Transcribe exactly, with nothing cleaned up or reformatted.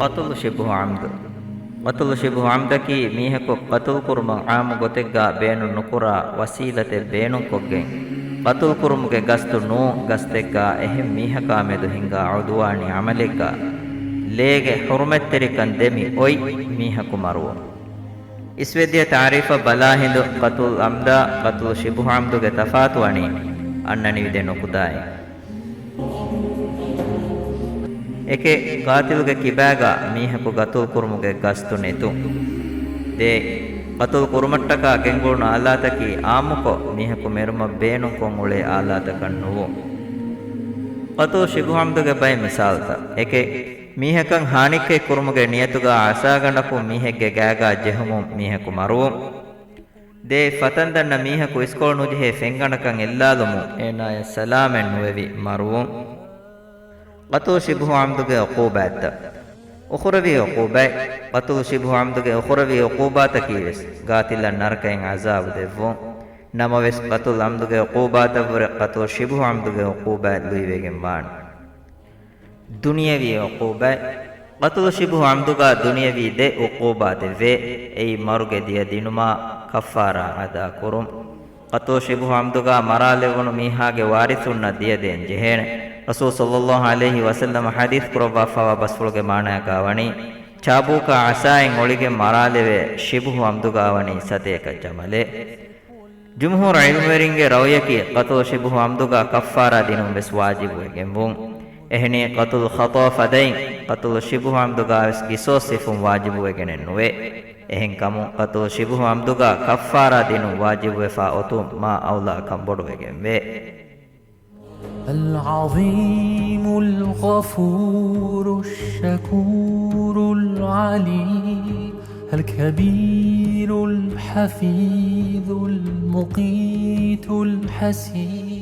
ޤަތުލު ޝިބުހު ޢަމްދު. ޤަތުލު ޝިބުހު ޢަމްދަކީ މީހަކު ޤަތުލު ކުރުމަށް ޢާއްމު ގޮތެއްގާ ބޭނުން ނުކުރާ ވަސީލަތެއް ބޭނުންކޮށްގެން، ޤަތުލު ކުރުމުގެ ގަސްތު ނޫން ގަސްތެއްގާ އެހެން މީހަކާ މެދު ހިންގާ ޢުދުވާނީ ޢަމަލެއްގާ ލޭގެ ޙުރުމަތްތެރިކަން ދެމި އޮތް މީހަކު މަރުވުން. އިސްވެދިޔަ ތާރީފަށް ބަލާ ހިނދު ޤަތުލު ޢަމްދާ ޤަތުލު ޝިބުހު ޢަމްދުގެ ތަފާތު ވަނީ އަންނަނިވި ދެ ނުކުތާއިން. އެކެއް، ޤާތިލުގެ ކިބާގާ މީހަކު ޤަތުލު ކުރުމުގެ ގަސްތު ނެތުން. ދޭއް، ޤަތުލު ކުރުމަށްޓަކާ ގެންގުޅުނު އާލާތަކީ ޢާއްމުކޮށް މީހަކު މެރުމަށް ބޭނުންކޮށް އުޅޭ އާލާތަކަށް ނުވުން. ޤަތުލު ޝިބުހު ޢަމްދުގެ ބައެއް މިސާލުތައް. އެކެއް، މީހަކަށް ހާނިއްކަތް ކުރުމުގެ ނިޔަތުގާ ޢަޞާގަނޑަކުން މީހެއްގެ ގާގާ ޖެހުމުން މީހަކު މަރުވުން. ދޭއް، ފަތަން ދަންނަ މީހަކު އިސްކޮޅު ނުޖެހޭ ފެންގަނޑަކަށް އެއްލާލުމުން އޭނާޔަށް ސަލާމަތް ނުވެވި މަރުވުން. ޤަތުލު ޝިބުހު ޢަމްދުގެ ޢުޤޫބާތްތައް. އުޚުރަވީ ޢުޤޫބާތް. ޤަތުލު ޝިބުހު ޢަމްދުގެ އުޚުރަވީ ޢުޤޫބާތަކީ ވެސް ޤާތިލަށް ނަރަކައިން ޢަޛާބު ދެއްވުން. ނަމަވެސް، ޤަތުލު ޢަމްދުގެ ޢުޤޫބާތަށްވުރެ ޤަތުލު ޝިބުހު ޢަމްދުގެ ޢުޤޫބާތް ލުއިވެގެން ވާނެ. ދުނިޔަވީ ޢުޤޫބާތް. ޤަތުލު ޝިބުހު ޢަމްދުގާ ދުނިޔަވީ ދެ ޢުޤޫބާތެއް ވޭ. އެއީ، މަރުގެ ދިޔަ ދިނުމާ ކައްފާރާ އަދާކުރުން. ޤަތުލު ޝިބުހު ޢަމްދުގާ މަރާލެވުނު މީހާގެ ވާރިޘުންނަށް ދިޔަ ދޭން ޖެހޭނެ. ރަސޫލު ޞައްލައްލާހު ޢަލައިހި ވަސައްލަމަ ޙަދީޘް ކުރައްވާފައިވާ ބަސްފުޅުގެ މާނަޔަކާ ވަނީ، ޗާބޫކާ ޢަޞާއިން އޮޅިގެން މަރާލެވޭ، ޝިބުހު ޢަމްދުގާ ވަނީ ސަތޭކަ ޖަމަލެއް. ޖުމްހޫރު ޢިލްމުވެރިންގެ ރައުޔަކީ، ޤަތުލު ޝިބުހު ޢަމްދުގާ ކައްފާރާ ދިނުން ވެސް ވާޖިބުވެގެންވުން. އެހެނީ، ޤަތުލު ޚަޠާ ފަދައިން، ޤަތުލު ޝިބުހު ޢަމްދުގާ ވެސް ޤިޞާޞް ހިފުން ވާޖިބުވެގެނެއް ނުވޭ. އެހެންކަމުން، ޤަތުލު ޝިބުހު ޢަމްދުގާ ކައްފާރާ ދިނުން ވާޖިބުވެފާ އޮތުން މާ އައުލާ ކަންބޮޑުވެގެންވޭ. العظيم الغفور الشكور العلي الكبير الحفيظ المقيت الحسيب.